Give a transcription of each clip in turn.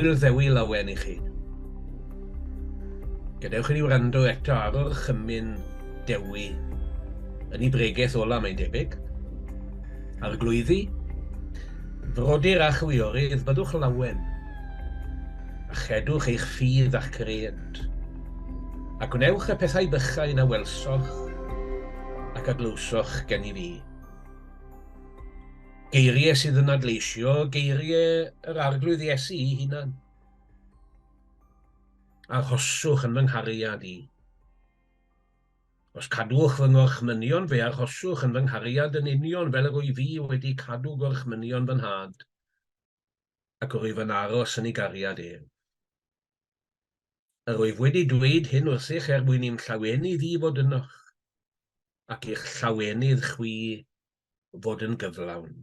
Gŵyl Ddewi lawen i chi. Gadewch i ni wrando eto ar orchymyn Dewi yn ei bregeth ola mae'n debyg. Arglwyddi, frodyr a chwiorydd, byddwch lawen, a chedwch eich ffydd a'ch cred, a gwnewch y pethau bychain a welsoch ac a glywsoch gen i fi. Geiriau sydd yn adleisio geiriau yr Arglwydd Iesu ei hunan. Arhoswch yn fy nghariad i. Os cadwch fy ngorchmynion, fe arhoswch yn fy nghariad yn union fel yr wyf fi wedi cadw gorchmynion fy nhad, ac yr wyf yn aros yn ei gariad ef. Yr wyf wedi dweud hyn wrthych er mwyn i'm llawenydd i fod ynoch, ac i'ch llawenydd chwi fod yn gyflawn.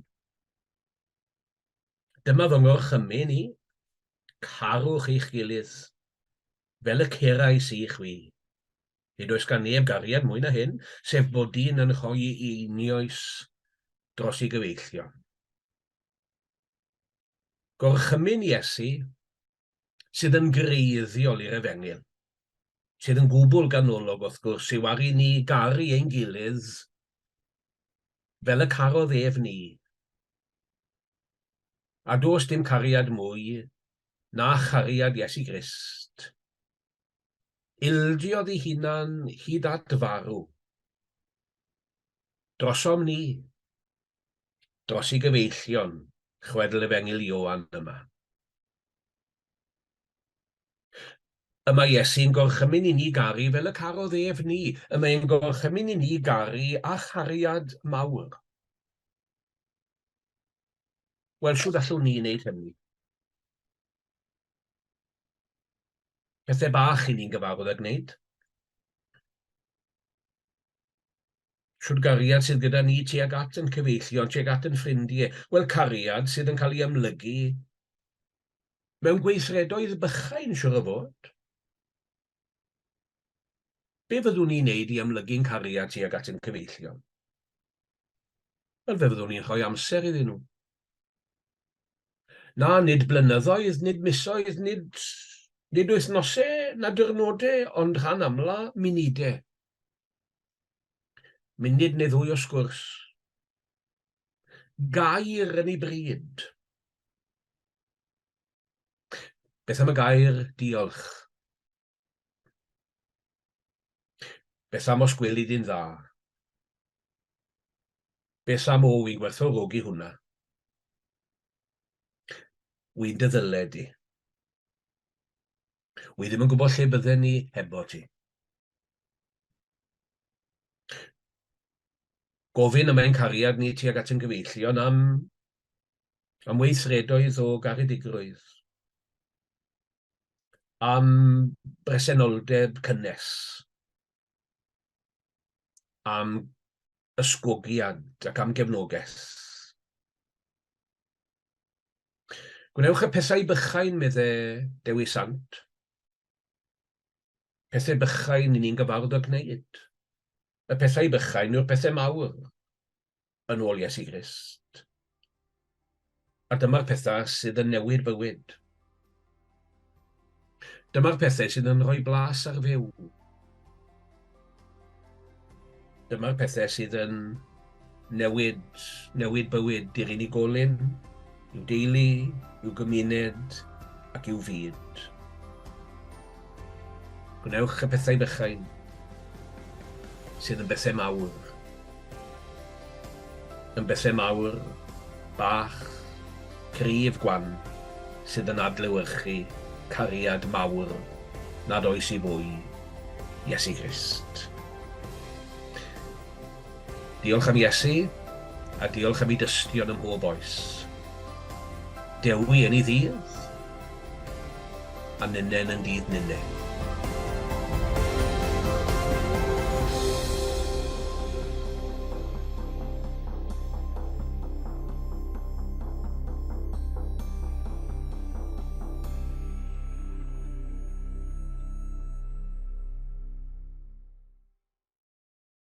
Dyma fy ngorchymyn i, carwch eich gilydd, fel y cerais i chwi. Nid oes gan neb gariad mwy na hyn, sef bod dyn yn rhoi ei einioes dros ei gyfeillion. Gorchymyn Iesu sydd yn greiddiol i'r Efengyl, sydd yn gwbl ganolog wrth gwrs, yw ar i ni garu ein gilydd fel y carodd ef ni. A does dim cariad mwy na chariad Iesu Grist. Ildiodd ei hunan hyd at farw. Drosom ni, dros ei gyfeillion, chwedl Efengyl Ioan yma. Y mae Iesu'n gorchymyn i ni garu fel y carodd ef ni. Y mae'n gorchymyn i ni garu â chariad mawr. Wel, shwd allwn ni wneud hynny? Pethau bach i ni'n gyfarwydd â gwneud. Shwd gariad sydd gyda ni tuag at yn cyfeillion, tuag at yn ffrindiau? Wel, cariad sydd yn cael ei amlygu mewn gweithredoedd bychain, siwr o fod. Be fyddwn ni'n neud i amlygu'n cariad tuag at yn cyfeillion? Wel, fe fyddwn ni'n rhoi amser iddyn nhw. Na, nid blynyddoedd, nid misoedd, nid, nid wythnosau na diwrnodau, ond rhan amla munudau. Munud neu ddwy o sgwrs. Gair yn ei bryd. Beth am y gair diolch? Beth am os gweli di'n dda? Beth am o, wi'n gwerthfawrogi hwnna. Wi'n dy ddyled di. Wi ddim yn gwybod lle bydden ni hebo ti. Gofyn am ein cariad ni tuag at ein gyfeillion am, am weithredoedd o garedigrwydd, am bresenoldeb cynnes, am ysgogiad ac am gefnogaeth. Gwnewch y pethau bychain, medde Dewi Sant. Pethau bychain i ni'n gyfarwydd â gwneud. Y pethau bychain yw'r pethau mawr, yn ôl Iesu Grist. A dyma'r pethau sydd yn newid bywyd. Dyma'r pethau sydd yn rhoi blas ar fyw. Dyma'r pethau sydd yn newid, newid bywyd i'r unigolyn, i'w deulu, i'w gymuned ac i'w fyd. Gwnewch y pethau bychain sydd yn bethau mawr. Yn bethau mawr, bach, cryf, gwan, sydd yn adlewyrchu cariad mawr nad oes i fwy, Iesu Grist. Diolch am Iesu, a diolch am ei dystion ym mhob oes. Dewi yn ei ddydd, a ninnen yn dydd ninne.